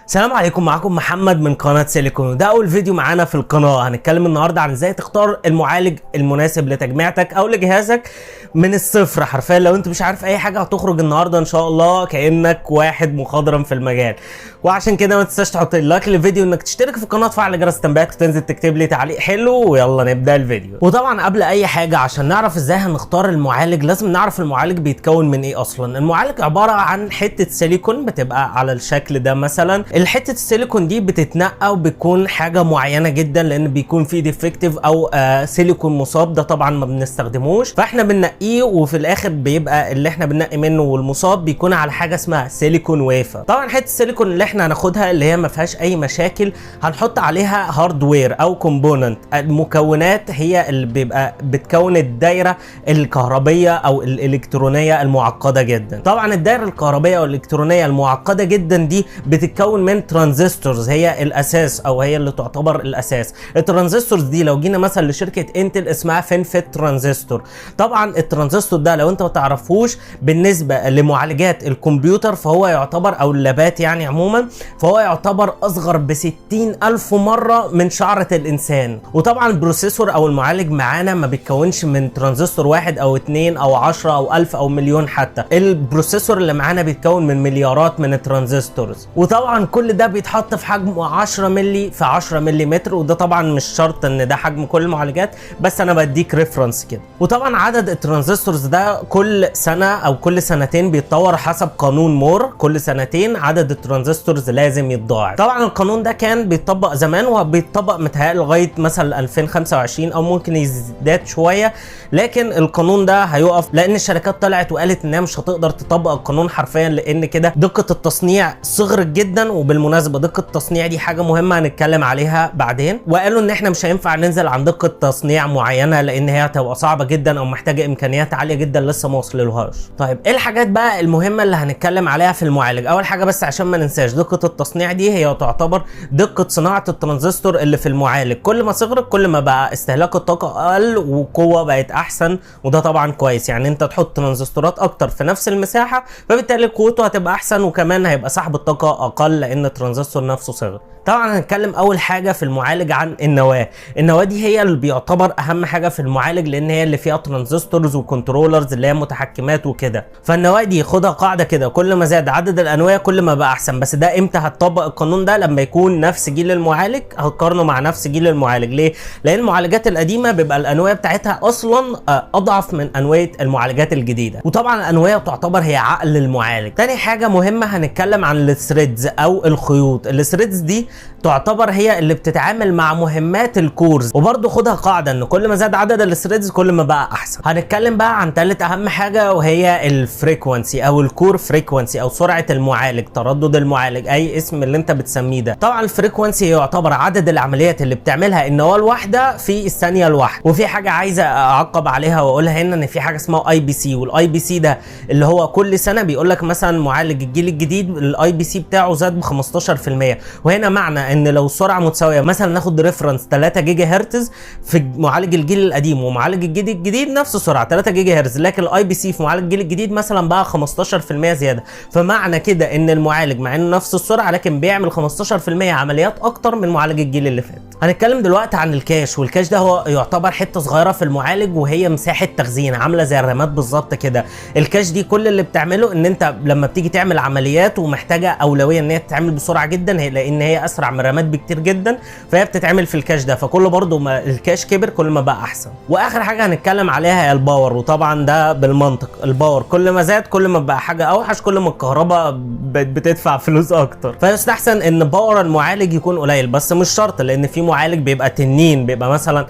السلام عليكم، معكم محمد من قناة سيليكون، وده أول فيديو معانا في القناة. هنتكلم النهاردة عن ازاي تختار المعالج المناسب لتجميعتك أو لجهازك من الصفر. حرفيا لو انت مش عارف أي حاجة هتخرج النهاردة إن شاء الله كأنك واحد مخضرم في المجال. وعشان كده ما تنساش تحط like للفيديو، انك تشترك في القناة، تفعل جرس التنبيهات، وتنزل تكتب لي تعليق حلو. ويلا نبدأ الفيديو. وطبعا قبل أي حاجة عشان نعرف ازاي هنختار المعالج لازم نعرف المعالج بيتكون من ايه أصلا. المعالج عبارة عن حتة سيليكون بتبقى على الشكل ده مثلا. الحتة السيليكون دي بتتنقى وبتكون حاجة معينة جدا، لان بيكون في defective او سيليكون مصاب، ده طبعا ما بنستخدموش، فاحنا بننقيه، وفي الاخر بيبقى اللي احنا بننقي منه والمصاب بيكون على حاجة اسمها silicon wafer. طبعا حتة السيليكون اللي احنا هناخدها اللي هي ما فيهاش اي مشاكل هنحط عليها hardware او component. المكونات هي اللي بيبقى بتكون الدايرة الكهربيه او الالكترونية المعقدة جدا. طبعا الدايرة الكهربيه او الالكترونية المعقدة جدا دي بتتكون من transistors، هي الاساس او هي اللي تعتبر الاساس. ال transistors دي لو جينا مثلا لشركة انتل اسمها FinFET transistor. طبعا الترانزستور ده لو انت ما تعرفوش بالنسبة لمعالجات الكمبيوتر فهو يعتبر، او اللابات يعني عموما، فهو يعتبر اصغر ب 60 الف مرة من شعره الانسان. وطبعا ال processor او المعالج معانا ما بيتكونش من ترانزستور واحد او اتنين او 10 او 1000 او مليون حتى. ال processor اللي معانا بيتكون من مليارات من ال transistors، وطبعا كل ده بيتحط في حجم 10 ملي في 10 ملي متر، وده طبعا مش شرط ان ده حجم كل المعالجات، بس انا بديك reference كده. وطبعا عدد ال transistors ده كل سنة او كل سنتين بيتطور حسب قانون مور، كل سنتين عدد ال transistors لازم يتضاعف. طبعا القانون ده كان بيتطبق زمان وبيتطبق متهيألي لغاية مثلا 2025 او ممكن يزداد شويه، لكن القانون ده هيقف لان الشركات طلعت وقالت انها مش هتقدر تطبق القانون حرفيا، لان كده دقه التصنيع صغرت جدا. وبالمناسبة دقه التصنيع دي حاجة مهمة هنتكلم عليها بعدين. وقالوا ان احنا مش هينفع ننزل عن دقه تصنيع معينة لان هي هتبقى صعبة جدا او محتاجه امكانيات عالية جدا لسه ما وصللهاش. طيب ايه الحاجات بقى المهمة اللي هنتكلم عليها في المعالج؟ اول حاجة بس عشان ما ننساش، دقه التصنيع دي هي تعتبر دقه صناعة الترانزستور اللي في المعالج، كل ما صغرت كل ما بقى استهلاك الطاقة اقل وقوه بقت احسن، وده طبعا كويس. يعني انت تحط ترانزستورات اكتر في نفس المساحة فبالتالي قوته هتبقى احسن، وكمان هيبقى سحب الطاقة اقل لان الترانزستور نفسه صغر. طبعا هنتكلم اول حاجة في المعالج عن النواه. النواة دي هي اللي بيعتبر اهم حاجة في المعالج لان هي اللي فيها transistors و controllers اللي هي متحكمات وكده. فالنواه دي خدها قاعدة كده، كل ما زاد عدد الانويه كل ما بقى احسن. بس ده امتى هتطبق القانون ده؟ لما يكون نفس جيل المعالج، هتقارنه مع نفس جيل المعالج. ليه؟ لان المعالجات القديمة بيبقى الانويه بتاعتها اصلا اضعف من انوية المعالجات الجديده، وطبعا الانويه تعتبر هي عقل المعالج. تاني حاجة مهمة هنتكلم عن ال threads او الخيوط. ال threads دي تعتبر هي اللي بتتعامل مع مهمات ال cores، وبرده خدها قاعدة ان كل ما زاد عدد ال threads كل ما بقى احسن. هنتكلم بقى عن تالت اهم حاجة وهي ال frequency او ال core frequency او سرعة المعالج، تردد المعالج، اي اسم اللي انت بتسميه ده. طبعا ال frequency يعتبر عدد العمليات اللي بتعملها النواة الواحدة في الثانية الواحده. وفي حاجة عايزه اعقب عليها واقولها هنا، ان في حاجة اسمها IPC، وال IPC ده اللي هو كل سنة بيقول لك مثلا معالج الجيل الجديد ال IPC بتاعه زاد ب 15%. وهنا معنى ان لو السرعة متساوية، مثلا ناخد reference 3 جيجا هرتز في معالج الجيل القديم ومعالج الجيل الجديد نفس السرعة 3 جيجا هرتز، لكن ال IPC في معالج الجيل الجديد مثلا بقى 15% زياده. فمعنى كده ان المعالج مع انه نفس السرعة لكن بيعمل 15% عمليات اكتر من معالج الجيل اللي فات. هنتكلم دلوقتي عن ال cache، وال cache ده هو يعتبر حتة صغيرة في المعالج وهي مساحة تخزين عامله زي الرامات بالظبط كده. ال cache دي كل اللي بتعمله ان انت لما بتيجي تعمل عمليات ومحتاجة اولوية ان هي تتعمل بسرعة جدا، هي لان هي اسرع من الرامات بكتير جدا، فهي بتتعمل في ال cache ده. فكل برضو ما ال cache كبر كل ما بقى احسن. واخر حاجة هنتكلم عليها هي ال power، وطبعا ده بالمنطق، ال power كل ما زاد كل ما بقى حاجة اوحش، كل ما الكهرباء بتدفع فلوس اكتر. فيستحسن ان power المعالج يكون قليل، بس مش شرط، لان في معالج بيبقى تنين، بيبقى مثلا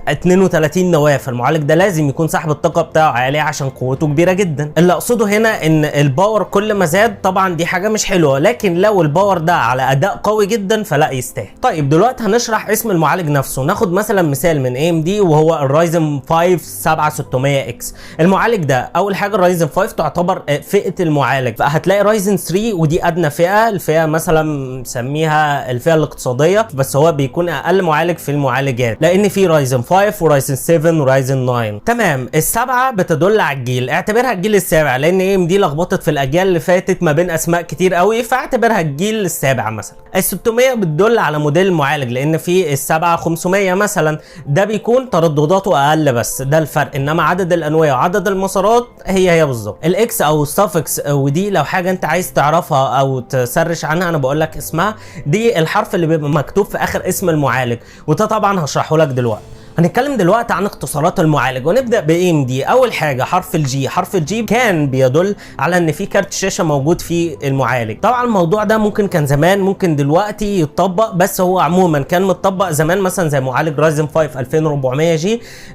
32 نواه، فالمعالج ده لازم يكون سحب الطاقة بتاعه عالي عشان قوته كبيرة جدا. اللي اقصده هنا ان ال power كل ما زاد طبعا دي حاجة مش حلوه، لكن لو ال power ده على اداء قوي جدا فلا يستاهل. طيب دلوقتي هنشرح اسم المعالج نفسه. ناخد مثلا مثال من AMD وهو ال Ryzen 5 7600 X. المعالج ده اول حاجة ال Ryzen 5 تعتبر فئة المعالج، فهتلاقي Ryzen 3 ودي ادنى فئه، الفئة مثلا نسميها الفئة الاقتصادية، بس هو بيكون اقل اقل معالج في المعالجات، لان في Ryzen 5 و Ryzen 7 و Ryzen 9. تمام، السبعة بتدل على الجيل، اعتبرها الجيل السابع لان AMD لخبطت في الاجيال اللي فاتت ما بين اسماء كتير قوي، فاعتبرها الجيل السابع مثلا. ال 600 بتدل على موديل المعالج، لان في السبعة 500 مثلا ده بيكون تردداته اقل، بس ده الفرق، انما عدد الانويه وعدد المسارات هي هي بالظبط. ال X او ال suffix، ودي لو حاجة انت عايز تعرفها او ت search عنها انا بقول لك اسمها، دي الحرف اللي بيبقى مكتوب في اخر اسم المعالج، وده طبعا هشرحه لك دلوقتي. هنتكلم دلوقتي عن اختصارات المعالج ونبدا ب AMD. اول حاجة حرف ال G. حرف ال G كان بيدل على ان في كارت شاشة موجود في المعالج. طبعا الموضوع ده ممكن كان زمان، ممكن دلوقتي يتطبق، بس هو عموما كان متطبق زمان مثلا زي معالج Ryzen 5 2400 G،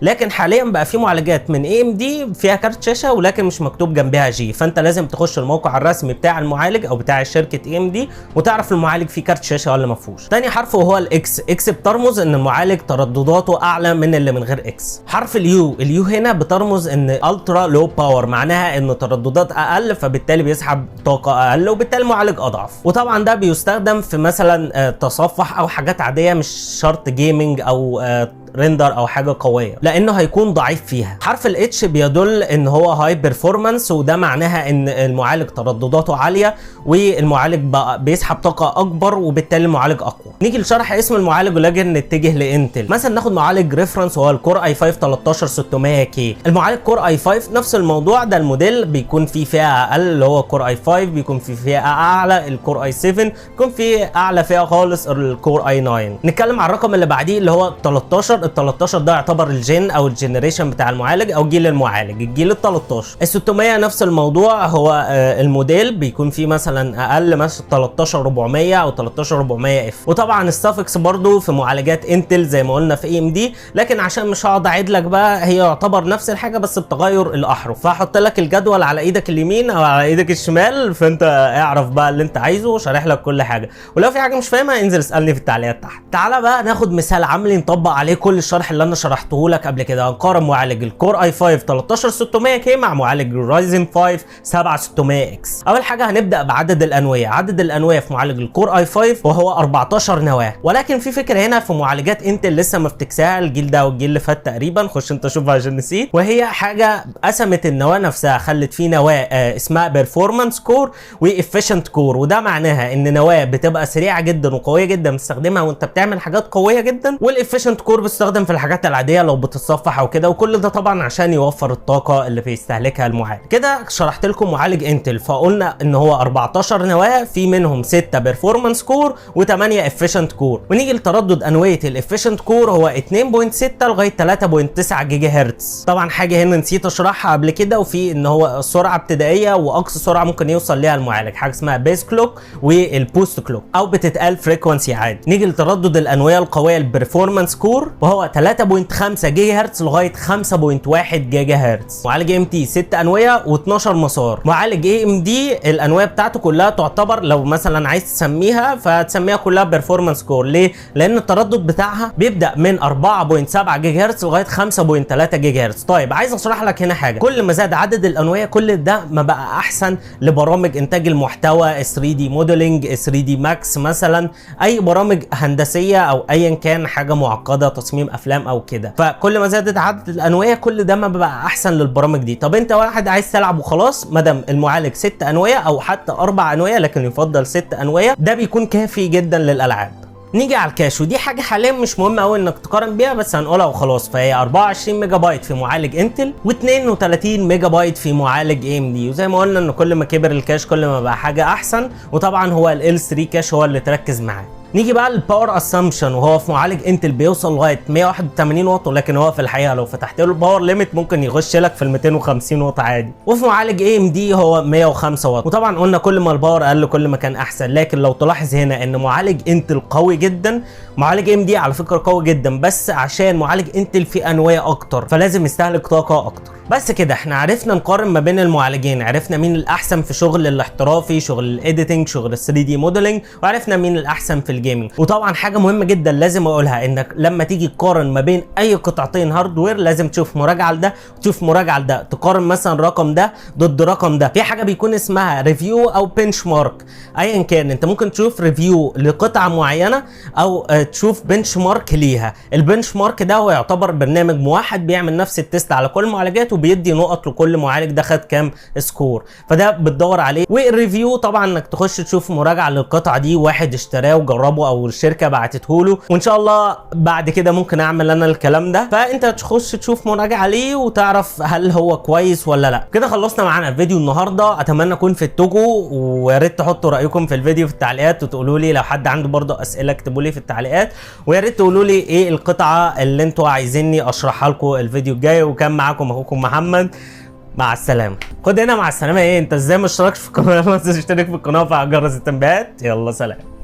لكن حاليا بقى في معالجات من AMD فيها كارت شاشة ولكن مش مكتوب جنبها G، فانت لازم تخش الموقع الرسمي بتاع المعالج او بتاع شركة AMD وتعرف المعالج فيه كارت شاشة ولا ما فيهوش. تاني حرف وهو ال X. X بترمز ان المعالج تردداته اعلى من اللي من غير X. حرف ال U، ال U هنا بترمز ان ultra low power، معناها ان ترددات اقل فبالتالي بيسحب طاقة اقل وبالتالي المعالج اضعف. وطبعا ده بيستخدم في مثلا تصفح او حاجات عادية، مش شرط gaming او render او حاجة قوية، لانه هيكون ضعيف فيها. حرف ال H بيدل ان هو high performance، وده معناها ان المعالج تردداته عالية والمعالج بيسحب طاقة اكبر وبالتالي المعالج اقوى. نيجي لشرح اسم المعالج ولكن نتجه ل Intel. مثلا ناخد معالج reference وهو ال Core i5 13600 K. المعالج Core i5 نفس الموضوع، ده الموديل بيكون فيه فئة اقل اللي هو Core i5، بيكون فيه فئة اعلى ال Core i7، بيكون فيه اعلى فئة خالص ال Core i9. نتكلم على الرقم اللي بعديه اللي هو 13. ال 13 ده يعتبر ال gen او ال generation بتاع المعالج او جيل المعالج، الجيل ال 13. ال 600 نفس الموضوع، هو الموديل بيكون فيه مثلا اقل، مثلا 13400 او 13400 F. وطبعا ال suffix برضو في معالجات Intel زي ما قلنا في AMD، لكن عشان مش هقعد اعيد لك بقى، هي يعتبر نفس الحاجة بس بتغير الاحرف. فهحط لك الجدول على ايدك اليمين او على ايدك الشمال، فانت اعرف بقى اللي انت عايزه، شارح لك كل حاجة، ولو في حاجة مش فاهمها انزل اسالني في التعليقات تحت. تعالى بقى ناخد مثال عملي نطبق عليه كل الشرح اللي انا شرحته لك قبل كده. هنقارن معالج ال Core i5 13600 K مع معالج Ryzen 5 7600 X. اول حاجة هنبدا بعدد الانويه. عدد الانويه في معالج ال Core i5 وهو 14 نواه، ولكن في فكرة هنا في معالجات Intel لسه مفتكساها الجيل ده والجيل اللي فات تقريبا، خش انت شوفها عشان نسيت، وهي حاجة قسمت النواة نفسها، خلت في نواه اسمها performance core و efficient core، وده معناها ان نواه بتبقى سريعة جدا وقويه جدا بتستخدمها وانت بتعمل حاجات قوية جدا، وال efficient core بتستخدم في الحاجات العادية لو بتتصفح او كده، وكل ده طبعا عشان يوفر الطاقة اللي بيستهلكها المعالج. كده شرحت لكم معالج Intel، فقلنا ان هو 14 نواه، في منهم 6 performance core و8 efficient core. ونيجي لتردد انوية ال efficient core هو 2.6 لغاية 3.9 جيجا هرتز. طبعا حاجة هنا نسيت اشرحها قبل كده، وفي ان هو سرعة ابتدائية واقصى سرعة ممكن يوصل ليها المعالج، حاجة اسمها base clock وال boost clock او بتتقال frequency عادي. نيجي لتردد الانويه القوية ال performance core وهو 3.5 جيجا هرتز لغاية 5.1 جيجا هرتز. معالج AMD 6 انوية و12 مسار. معالج AMD الانويه بتاعته كلها تعتبر لو مثلا عايز تسميها فتسميها كلها performance core. ليه؟ لان التردد بتاعها بيبدا من 4.7 جيجا هرتز لغاية 5.3 جيجا هرتز. طيب عايز اشرح لك هنا حاجة، كل ما زاد عدد الانويه كل ده ما بقى احسن لبرامج انتاج المحتوى، 3D modeling، 3D Max مثلا، اي برامج هندسية او ايا كان حاجة معقدة، تصميم افلام او كده. فكل ما زادت عدد الانويه كل ده ما بقى احسن للبرامج دي. طب انت واحد عايز تلعب وخلاص، ما دام المعالج 6 انوية او حتى 4 انوية، لكن يفضل 6 انوية، ده بيكون كافي جدا للالعاب. نيجي على ال cache، ودي حاجة حاليا مش مهمة قوي انك تقارن بيها، بس هنقولها وخلاص. فهي 24 ميجا بايت في معالج Intel و32 ميجا بايت في معالج AMD. وزي ما قلنا ان كل ما كبر ال cache كل ما بقى حاجة احسن، وطبعا هو ال L3 cache هو اللي تركز معاه. نيجي بقى لل power consumption، وهو في معالج Intel بيوصل لغاية 181 واط، ولكن هو في الحقيقة لو فتحت له ال power limit ممكن يخش لك في ال 250 واط عادي. وفي معالج AMD هو 105 واط. وطبعا قلنا كل ما ال power اقل كل ما كان احسن، لكن لو تلاحظ هنا ان معالج Intel قوي جدا، معالج AMD على فكرة قوي جدا، بس عشان معالج Intel فيه انوية اكتر فلازم يستهلك طاقة اكتر. بس كده احنا عرفنا نقارن ما بين المعالجين، عرفنا مين الاحسن في شغل الاحترافي، شغل ال editing، شغل ال 3D modeling، وعرفنا مين الاحسن في ال ال gaming. وطبعا حاجة مهمة جدا لازم اقولها، انك لما تيجي تقارن ما بين اي قطعتين hardware لازم تشوف مراجعه لده وتشوف مراجعه لده، تقارن مثلا رقم ده ضد رقم ده. في حاجة بيكون اسمها review او benchmark، ايا كان انت ممكن تشوف review لقطعه معينة او تشوف benchmark ليها. ال benchmark ده هو يعتبر برنامج موحد بيعمل نفس ال test على كل المعالجات وبيدي نقط لكل معالج ده خد كام score، فده بتدور عليه. وال review طبعا انك تخش تشوف مراجعه للقطعه دي، واحد اشتراه وجربه او الشركة بعتته له، وان شاء الله بعد كده ممكن اعمل انا الكلام ده. فانت تخش تشوف مراجعه ليه وتعرف هل هو كويس ولا لا. كده خلصنا معانا فيديو النهارده، اتمنى اكون فدتكم، ويا ريت تحطوا رايكم في الفيديو في التعليقات، وتقولوا لي لو حد عنده برضه اسئلة اكتبوا لي في التعليقات، ويا ريت تقولوا لي ايه القطعة اللي انتوا عايزيني اشرحها لكم الفيديو الجاي. وكان معاكم اخوكم محمد، مع السلامة. خد هنا مع السلامة. ايه انت ازاي ما اشتركتش في القناة؟ ما تشترك في القناة وفعل جرس التنبيهات. يلا سلام.